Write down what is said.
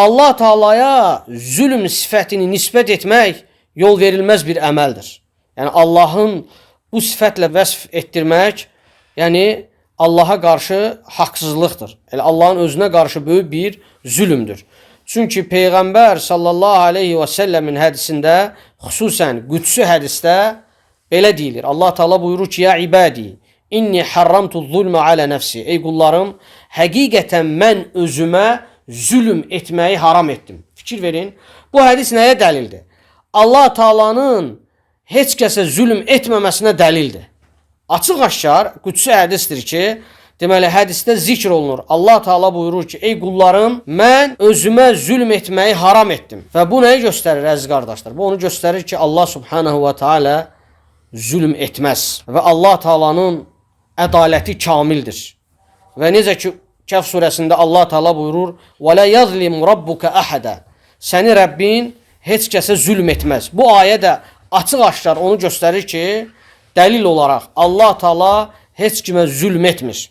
Allah Taalaya zülm sifətini nisbət etmək yol verilməz bir əməldir. Yəni Allahın bu sifətlə vəsf etdirmək, yəni Allaha qarşı haqsızlıqdır. Elə Allahın özünə qarşı böyük bir zülmdür. Çünki Peyğəmbər sallallahu aleyhi və səlləmin hədisində, xüsusən qüdsi hədisdə belə deyilir. Allah Teala buyurur ki: "Ya ibadi, inni harramtu zulmə alə nəfsi." Ey qullarım, həqiqətən mən özümə zülm etməyi haram etdim. Fikir verin. Bu hədis nəyə dəlildir? Allah Taala'nın heç kəsə zülm etməməsinə dəlildir. Açıq-aşkar qüdsi hədisdir ki, deməli hədisdə zikr olunur. Allah Teala buyurur ki: "Ey qullarım, mən özümə zülm etməyi haram etdim." Və bu nəyi göstərir, əziz qardaşlar? Bu onu göstərir ki, Allah Subhanahu və Teala zülm etməz və Allah Taala'nın ədaləti kamildir. Və necə ki Kəhf surəsində Allah Teala buyurur: "Və la yazlimu rabbuka ahada." Səni Rəbbin heç kəsə zülm etməz. Bu ayə də açıq-aşkar onu göstərir ki, dəlil olaraq Allah Teala heç kimə zülm etmir.